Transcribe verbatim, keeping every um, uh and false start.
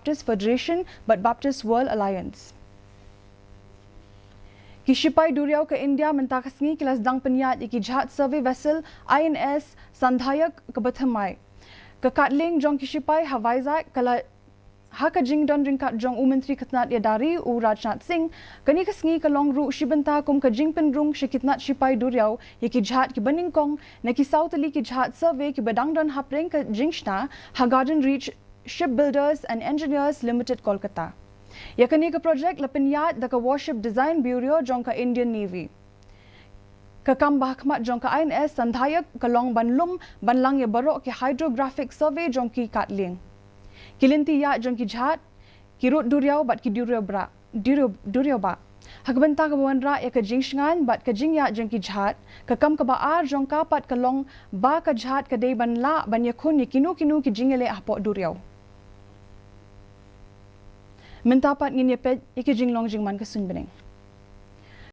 Baptist Federation bad Baptist World Alliance. Ki shipai duriaw ka India mynta ka sngi ki la sdang pynïaid ïa ki jhad survey vessel I N S Sandhayak kaba thymmai. Ka katlieng jong ki shipai ha Vizag ka la ha ka jingdon ryngkat jong u Myntri ka tnad ïada ri u Rajnath Singh, kane ka sngi ka long ruh shi bynta kum ka jingpynrung sha ki tnad shipai duriaw ïa ki jhad kiba nyngkong na ki saw tylli ki jhad survey kiba dang don hapdeng ka jingshna ha Garden Reach Shipbuilders and Engineers Limited, Kolkata. Ïa kane ka project la pynïaid da ka Warship Design Bureau jong ka Indian Navy. Ka kam ba hakhmat jong ka I N S Sandhayak ka long ban lum ban lang ïa baroh ki hydrographic survey jong ki katlieng, ki lynti ïaid jong ki jhad, ki rud duriaw bad ki duriaw brah, duriaw, duriaw bah. Ha ka bynta kaba wanrah ïa ka jingshngaiñ bad ka jingïaid jong ki jhad, ka kam kaba ar jong ka pat ka long ba ka jhad ka dei ban lah ban ïakhun ïa kino kino ki jingïaleh hapoh duriaw. Mynta pat ngin ïa peit ïa ki jinglong jingman ka suiñ bneng.